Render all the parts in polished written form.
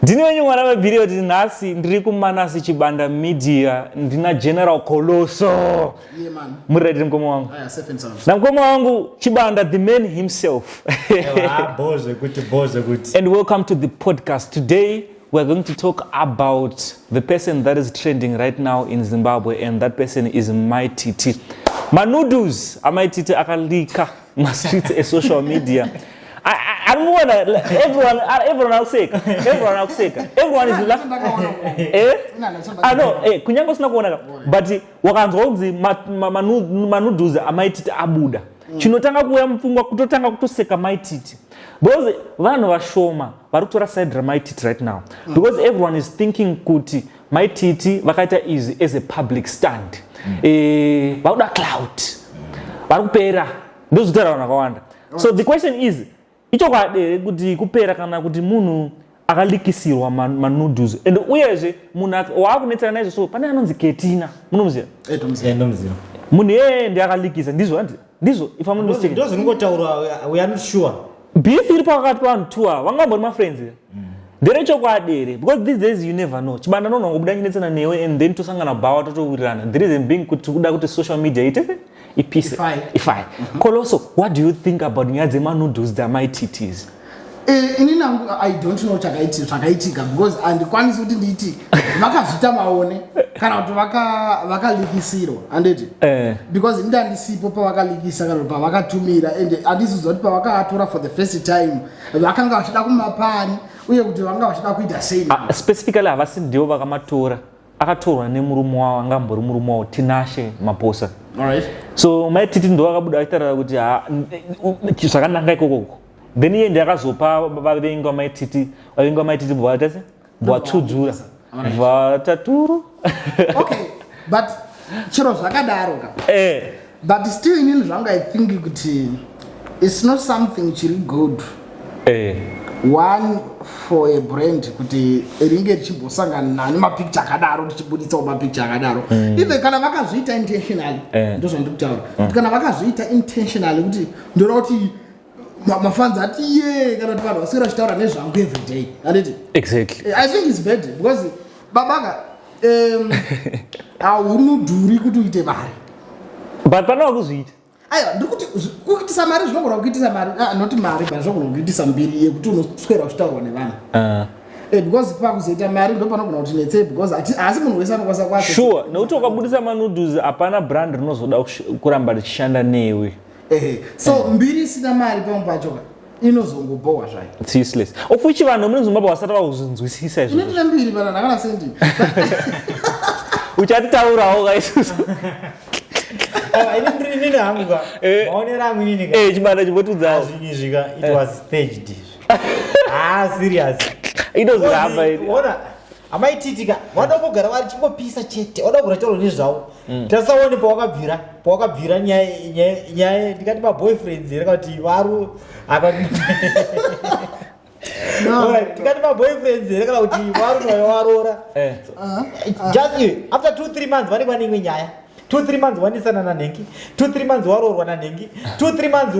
Ndini wenyu mwana webhiriyoti. Nhasi ndiri kuManasi Chibanda Media, ndina General Coloso. Yeah, man. Muri ready, mukoma wangu? Aya, safe and sound. Namukoma wangu Chibanda, the man himself. Ah, bho zvekuti, bho zvekuti. And welcome to the podcast. Today we are going to talk about the person that is trending right now in Zimbabwe, and that person is Mai Titi. Manudes aMai Titi akaleaka mastreets esocial media. Anomuona everyone, everyone akuseka, everyone akuseka, everyone is laughing. Eh? Ah, no, kunyange usina kuona, but wakanzwa kunzi manudes aMai Titi abuda, chinotanga kuuya mupfungwa kutotanga kutoseka Mai Titi, because vanhu vashoma vari kutora side raMai Titi right now, because everyone is thinking kuti Mai Titi vakaita izvi as a public stand, vakuda clout, vari kupera, ndozvitaura vanhu vakawanda. So the question is, ichokwadi here kuti kupera, kana kuti munhu akaleakisirwa manudes? And uyezve munhu waakunetsana naizvo, so pane anonzi Ketina, munomuziva? Eh, tomuziva. Ndomuziva. Munhu iyeye ndiye akaleakisa, ndizvo handi? Ndizvo, if I'm not mistaken. Ndo zvinongotaurwa, we are not sure. Beef iri pakati pavanhu two ava, vangambori mafriends, nderechokwadi here? Because these days you never know. Chibanda nonongobuda chinetsana newe and then tosangana bhawa, totowirirana. The reason being kuti tikuda kuti social media ite ipise. Ifai. Ifai. Coloso, what do you think about nyaya dzemanudes dzaMai Titis? Inini hangu I don't know zvakaitika, because handikwanisi kuti nditi vakazviita maone kana kuti vakaleakisirwa, handiti? Eh. Because ini ndandisipo pavakaleakisa kana kuti pavakatumira, and handisiziva kuti pavakaatora for the first time vakanga vachida kumapani, uye kuti vanga vachida kuita sei. Ah, specifically havasi ndivo vakamatora, akatorwa nemurume wavo, angambori murume wavo, Tinashe Maposa. So Mai Titi ndo vakabuda vachitaura kuti ha, zvakananga ikokoko. Then iye ndiye akazopa vavengi vaMai Titi, vavengi vaMai Titi bvaita se bvatsudzura vataturu. Okay, but chero zvakadaro ka, but still inini zvangu I think kuti it's not something chiri good one for a brand kuti ringe richimbosangana nemapicture akadaro, tichibuditsawo mapicture akadaro, even kana vakazviita intentionally. Ndozvandiri kutaura kuti kana vakazviita intentionally kuti ndoda kuti mafans ati ye, kana kuti vanhu vaswera vachitaura nezvangu every day, handiti? Exactly. I think it's bad because babaka, haunudhuri kuti uite mari. But pane vakuzviita. Aiwa, ndiri kuti kuitisa mari zvinogona kuitisa mari, ah, not mari, but zvinogona kuitisa mbiri yekuti unoswera uchitaurwa nevanhu. Because pakuzoita mari ndo panogona kuti netsei, because haasi munhu wese anokwanisa kwacho. Sure, nekuti ukabudisa manudes hapana brand rinozoda kuramba richishanda newe. Ehe, so mbiri isina mari pamwe pacho ka inozongobhohwa zvayo. It's useless, of which vanhu mune Zimbabwe vasati vakuzvinzwisisa izvozvo. Inoitira mbiri pana ndakana sendi. Uchatitaurawo ka isusu. Oh, inini hangu ka, maonero angu inini ka, Chibanda, chimbotudzawo. Zvinhu izvi ka, it was staged izvi. Ah, serious. Inoziramba iri. Ona aMai Titi ka, vada kugara vari chingopisa chete, vada kugara taura nezvavo. Tasaone pawakabvira nyaya, ndikati maboyfriends here kana kuti varu aka. Alright, tikati maboyfriends here kana kuti varume varoora. Just after 2-3 months vanenge vane imwe nyaya. 2-3 months wanisana nanhengi, 2-3 months waroorwa nanhengi, 2-3 months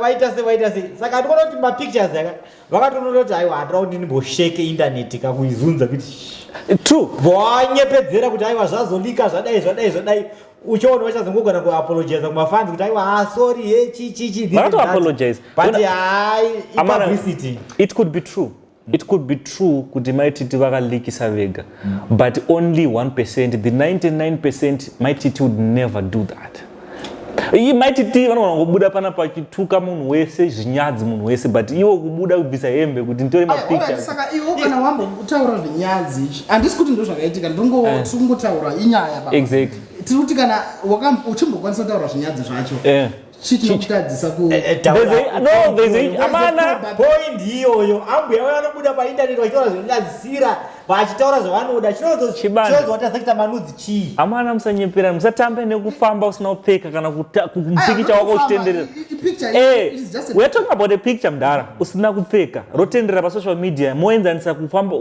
vaita sei, vaita sei. Saka handikuona kuti mapictures aka vakatonoona kuti aiwa, handira kuti ndimbosheke indaneti kakuizunza kuti True. Vanyepedzera kuti aiwa, zvazoleaka, zvadai, zvadai, zvadai. Uchiona vachazongogona kuapologiza kumafans kuti aiwa, ah, sorry, he chi chi chi, this and that. Vakatoapologize. But hai, Amana, ipublicity. It could be true, it could be true kuti Mai Titi vakaleakisa vega, but only 1%. The 99%, Mai Titi would never do that. Iyi Mai Titi vanogona kungobuda panapa vachituka munhu wese zvinyadzi, munhu wese, but iwo kubuda kubvisa hembe kuti nditore mapictures. Saka iwo kana wambotaura zvenyadzi ichi, handisi kuti ndo zvakaitika, tiri kungotaura inyaya baba. Tiri kuti kana uchimbokwanisa kutaura zvinyadzi zvacho, chii chinokutadzisa ku No, there's a, amana, Point iyoyo, ambuya vaya vanobuda paindaneti vachitaura zvinonyadzisira, vachitaura zvavanoda. Chibanda. Chinozowatasa kuita manudes chii? Amana, musanyepera, musatambe nekufamba usina kupfeka kana mupikicha wako uchitenderera. Picture, it is just a We are talking about a picture, mudhara, usina kupfeka rotenderera pasocial media, moenzanisa kufamba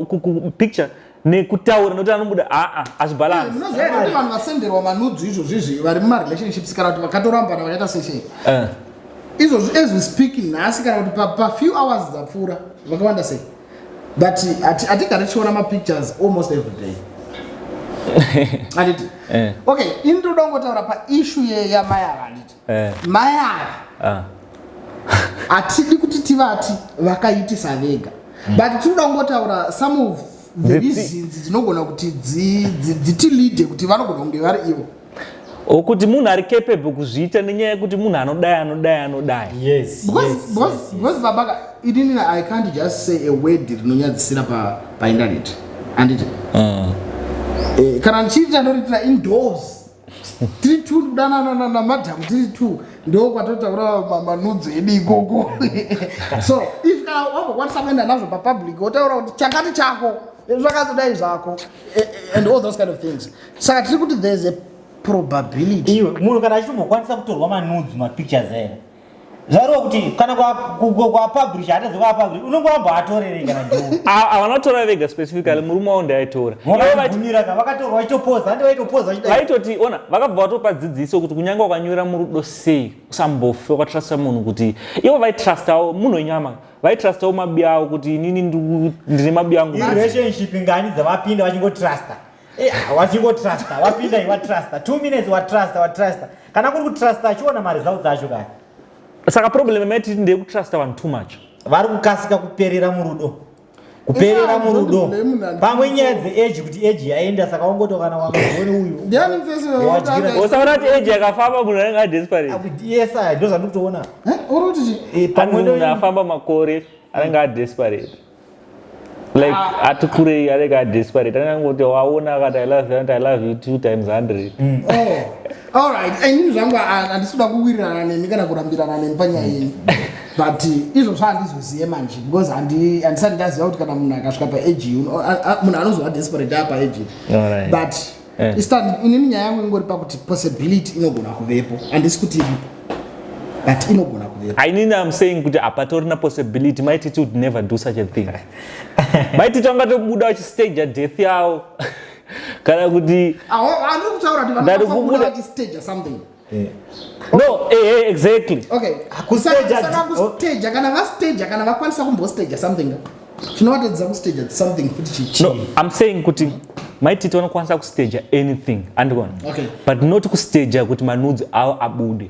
picture nekutaura, nekuti anobuda aa hazvibalance. Munoziva here kuti vanhu vasenderwa manudes izvozvizvi vari mumarelationships kana kuti vakatorambana, vakaita seshei izvozvi as we speak nhasi, kana kuti pafew hours dzapfuura, vakawanda sei? But hatigari tichiona mapictures almost every day, handiti? Eh. Okay, ini ndoda kungotaura paissue yamai ava, handiti? Eh. Mai ava, hatidi kuti tivati vakaitisa vega, but tinoda kungotaura some of the reasons dzinogona kuti dzitileade kuti vanogona kunge vari ivo. Okuti munhu ari capable kuzviita nenyaya yekuti munhu anodai, anodai, anodai. Because babaka, inini I can't just say a word rinonyadzisira painternet, handiti? Kana ndichiita, ndoriitira indoors, tiri two, kudanana namadhamu tiri two, ndo kwatotaura manudes edu ikoko. So if kana wambokwanisa kuenda nazvo papublic, wotaura kuti chakati chako zvakazodai zvako, and all those kind of things, saka tiri kuti there's a probability. Iwe, munhu kana achitombokwanisa kutorwa manudes, mapictures aya, zvareva kuti kana kwapublish, hatadzi kwapublish, unonge wamboatorerei kana ndiwo? Havana kutora vega specifically, murume wavo ndiaitora. Ivo Vakabvumira ka, vakatorwa vachitopoza, handi vaitopoza vachidai? Vaitoti ona, vakabva vatopa dzidziso kuti kunyange wakanyura murudo sei, usambofe wakatrusta munhu, kuti ivo vaitrustawo munhu wenyama, vaitrustawo mabi avo kuti inini ndine mabi angu. Irelationship ngani dzavapinda vachingotrusta? Vachingotrusta, wapinda, watrusta 2 minutes, watrusta, watrusta. Kana kuri kutrusta, achiona maresults acho kaya. Saka problem yamaititi ndeyekutrusta vanhu too much. Vari kukasika kuperera murudo, kuperera Yeah, murudo. don't blame munhu. Pamwe nyaya dzeage, kuti age yaenda, saka wangoti kana wakazione uyu Ndiani mfesi? Wadyira. Usaona kuti age yakafamba, munhu anenge adesperate. Yes, ndo zvandiri kutoona. Uri kuti chii? Pamwe Munhu afamba makore anenge adesperate, like ati kurei, anenge adesperate, anenge angoti waona akati, "I love you," anoti, "I love you two times 100." Oh, alright. Inini zvangu handisi kuda kuwirirana nemi kana kurambirana nemi panyaya yenyu, but izvozvo handizoziye manje, because handisati ndaziva kuti kana munhu akasvika paage, munhu anozova desperate apaage. But inini nyaya yangu ingori pakuti possibility inogona kuvepo. Handisi kuti iripo, but inogona kuvepo. Inini am saying kuti hapatorina possibility. Maititi would never do such a thing. Maititi vangatobuda vachistage death yavo kana kuti Handiri kutaura kuti Ndari vanokwanisa kubuda vachistage something. No, exactly. Okay. Kustaja- Saka kustaja, kana vastaja, kana vakwanisa kumbostaja something, chinovatadzisa kustaja something futi chii? No, I'm saying kuti Maititi vanokwanisa kustaja anything, andikona? But not kustaja kuti manudes avo abude.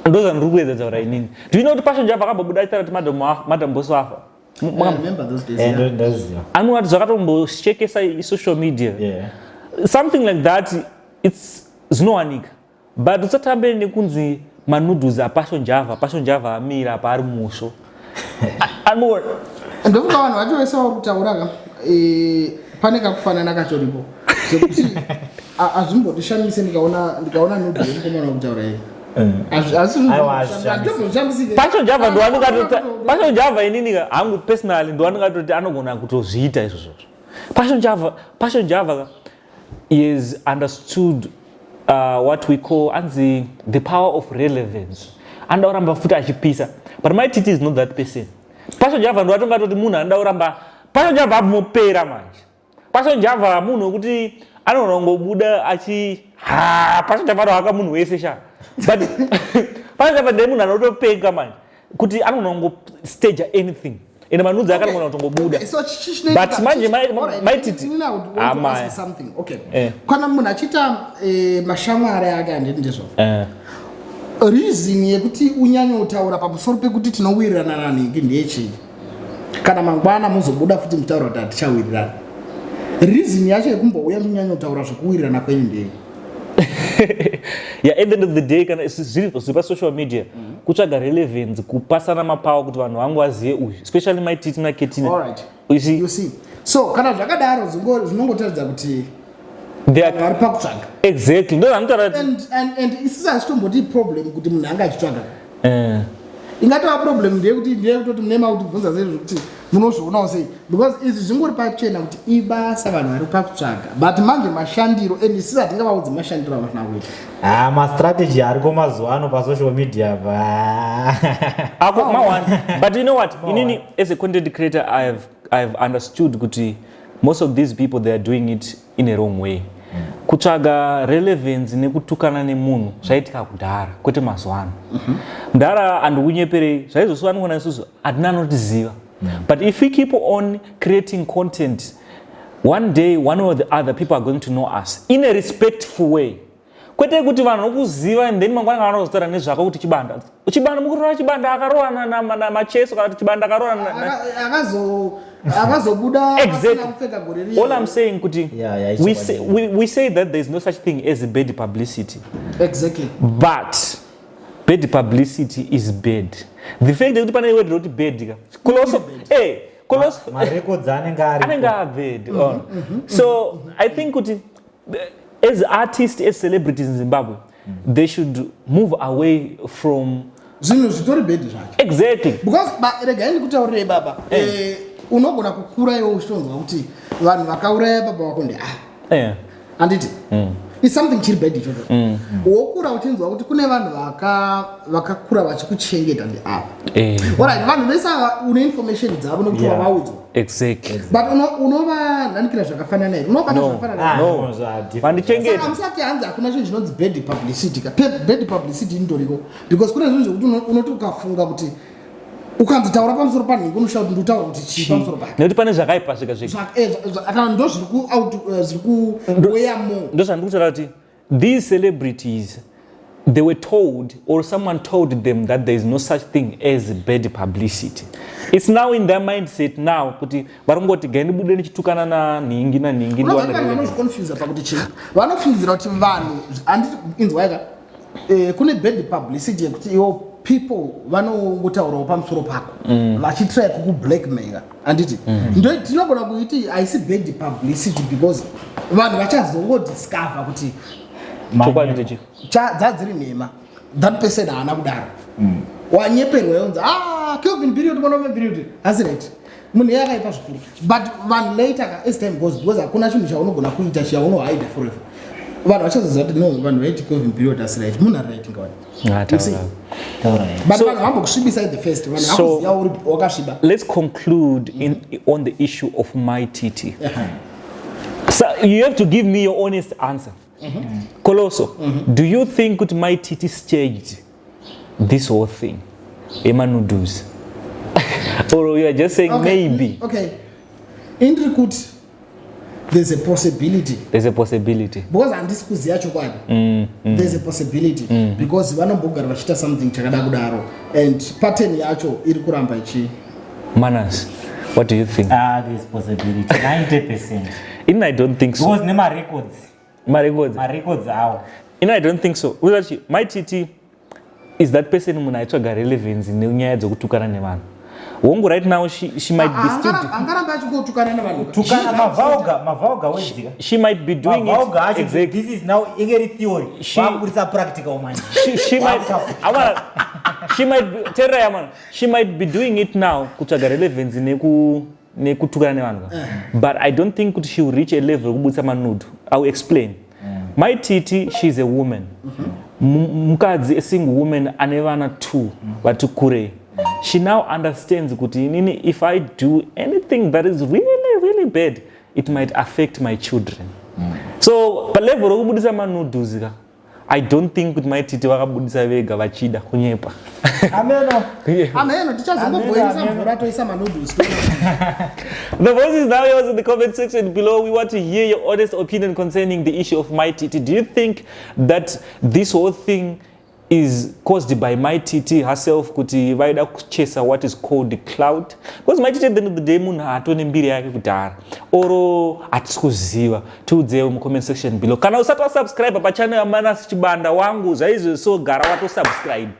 Ndo zvandiri kuedza taura inini. Do you know kuti Passion Java akambobuda achitaura kuti Madam Boss afa? I remember those days, yeah. Ndaziva. Anoti zvakatomboshekesa social media. Something like that, it's zvinowanika, but usatambe nekunzi manudes aPassion Java, Passion Java amira apa ari musvo. Anoona. Ndofunga vanhu vacho vese vari kutaura ka, pane kakufanana katoripo, zvekuti hazvimbondishamise ndikaona nude yemukomana wekutaura iye. Aiwa, hazvishamisi. Passion Java ndowanongatoti, Passion Java, inini hangu personally ndowanongatoti anogona kutozviita izvozvo. Passion Java, Passion Java is understood what we call anzi the power of relevance. Anoda kuramba futi achipisa, but Maititi is not that person. Passion Java ndowatongatoti munhu anoda kuramba. Passion Java abomopera manje. Passion Java munhu wekuti anogona kungobuda achi ha, Passion Java anohaka munhu wese sha, but Passion Java ndeye munhu anotopenga manje, kuti anogona kungostaja anything, ende manudes ake anogona kutongobuda. So But manje Maititi- Amaya. Something, okay. Eh. Kana munhu achiita mashamwari ake, handiti ndizvo? Eh. Reason yekuti unyanyotaura pamusoro pekuti tinowirirana nanhingi ndeyechii, kana mangwana muzobuda futi mutaura kuti hatichawirirana? Reason yacho yekumbouya munyanyotaura zvekuwirirana kwenyu ndei? Yeah, at the end of the day, kana zviri pasocial media, kutsvaga relevance, kupasana mapower kuti vanhu vangu vazive uyu, especially Maititi naKetina. Alright. You see? You see, so kana zvakadaro, zvinongotaridza kuti They are vanhu vari pakutsvaga. Exactly, ndo zvanotaura kuti And isusu hasitomboti problem kuti munhu anga achitsvaga. Ingatova problem ndeyekuti ndeyekutoti mune makutibvunza sei zvekuti munozvionawo sei, because izvi zvingori pachena kuti ibasa, vanhu vari pakutsvaga, but manje mashandiro, and isusu hatingavaudzi mashandiro avafana kuita. Ha, mastrategy ariko mazuva ano pasocial media pa. Ako ma-one, but you know what, inini as a content creator, I've understood kuti most of these people, they are doing it in a wrong way. Kutsvaga relevance nekutukana nemunhu zvaitika kudhara, kwete mazuva ano. Mudhara, handikunyeperei, zvaizosiwa anogona, isusu hatina anotiziva. But if we keep on creating content, one day, one or the other, people are going to know us in a respectful way, kwete kuti vanhu vokuziva and then mangwana kana vanozotaura nezvako kuti Chibanda, Chibanda, mukurora Chibanda akarohana naMacheso, kana kuti Chibanda akarohana Akazobuda Exactly. asina kupfeka gore riya. All I'm saying kuti Yeah, we it's say, we say that there is no such thing as bad publicity, but bad publicity is bad. The fact yekuti pane word roti bad ka, Coloso, Coloso. Marecords anenge ari Anenge abad. So I think kuti as artists, as celebrities in Zimbabwe, they should move away from Zvinhu zvitori bad zvacho. Because regai ndikutaurirei, baba. Unogona kukura iwe uchitonzwa kuti vanhu vakauraya baba vako ndeava. Handiti is something chiri bad ichocho? Wokura uchinzwa kuti kune vanhu vakakura vachikuchengeta ndeava. Alright, vanhu vese ava une information dzavo nekuti wavaudzwa. But unovanhanikira zvakafanana here? Unovabata No. zvakafanana? Ah, No. no, different. Vandichengeta. Saka musati hanzi hakuna chinhu chinonzi bad publicity ka. Bad publicity indoriko, because kune zvinhu zvekuti unoti ukafunga kuti ukanzi taura pamusoro panhingi, unoshaa kuti ndikutaura kuti chii pamusoro pake. Nekuti pane zvakaipa zvega zvega. Kana ndo zviri ku out zviri kuweya more. Ndo zvandiri kutaura kuti these celebrities, they were told or someone told them that there is no such thing as bad publicity. It's now in their mindset now kuti vari kungoti gai ndibude ndichitukana nanhingi nanhingi. Unoziva Ndiwane kuti vanhu relevance. vanozviconfusa pakuti chii? Vanofungidzira kuti vanhu, handiti, inzwaika, kune bad publicity yekuti iwo people vanongotaurawo pamusoro pako vachitry kukublackmaila, handiti? Ndo tinogona kuiti haisi bad publicity because vanhu vachazongodiscover kuti Chokwadi ndechi dzadziri nhema, that person haana kudaro, wanyeperwa yonzi, ah, Kelvin Period, mwana weperiod hasi right, munhu iye akaipa zvikuru. But vanhu later ka, as time goes, because hakuna chinhu chaunogona kuita chaunohide forever, vanhu vachazoziva kuti no, vanhu vaiti Kelvin Period hasi right, munhu ari right ngawani. Ah, You see? taura. Taura, yeah. But vanhu vambokusvibisa at the first, vanhu vakuziva uri wakasviba. Let's conclude on the issue of Mai Titi. So you have to give me your honest answer. Coloso, do you think kuti Mai Titi staged this whole thing, emanudes, or you are just saying maybe? Okay, indiri kuti there's a possibility. There's a possibility. Because handisi kuziva chokwadi. There's a possibility because vanombogara vachiita something chakada kudaro and pattern yacho iri kuramba ichi Manners, what do you think? Ah, there's possibility 90%. In I don't think so. Because nemarecords. Marecords. Marecords awo. In I don't think so. Uzachi Mai Titi is that person munhu aitsvaga relevance nenyaya dzekutukana nevanhu. Hongu, right now she might be still Angaramba achingotukana nevanhu. Tukana mavhauga, mavhauga wedzika. She might be doing Mavhauga it. acho. This is now ingeri theory. Vakuburitsa practical manje. She might, amana, she might be terera yamana, she might be doing it now kutsvaga relevance nekutukana nevanhu ka. But I don't think kuti she will reach a level yekubudisa manudes. I will explain. Mai Titi, she's a woman. Mukadzi, a single woman ane vana two vati kurei. She now understands kuti inini, if I do anything that is really, really bad, it might affect my children. So palevel rokubudisa manudes ka, I don't think kuti Mai Titi vakabudisa vega vachida kunyepa. Ameno. Ameno, tichazongobhoirisa Ameno. mvura toisa manudes. The voice is now yours in the comment section below. We want to hear your honest opinion concerning the issue of Mai Titi. Do you think that this whole thing is caused by Mai Titi herself, kuti vaida kuchesa what is called the clout? Because Mai Titi, at the end of the day, munhu atone mbiri yake kudhara, oro hatisi kuziva? Tiudzewo mucomment section below. Kana usati wasubscribe pachannel yaManas Chibanda wangu zvaizvo, so gara watosubscribe.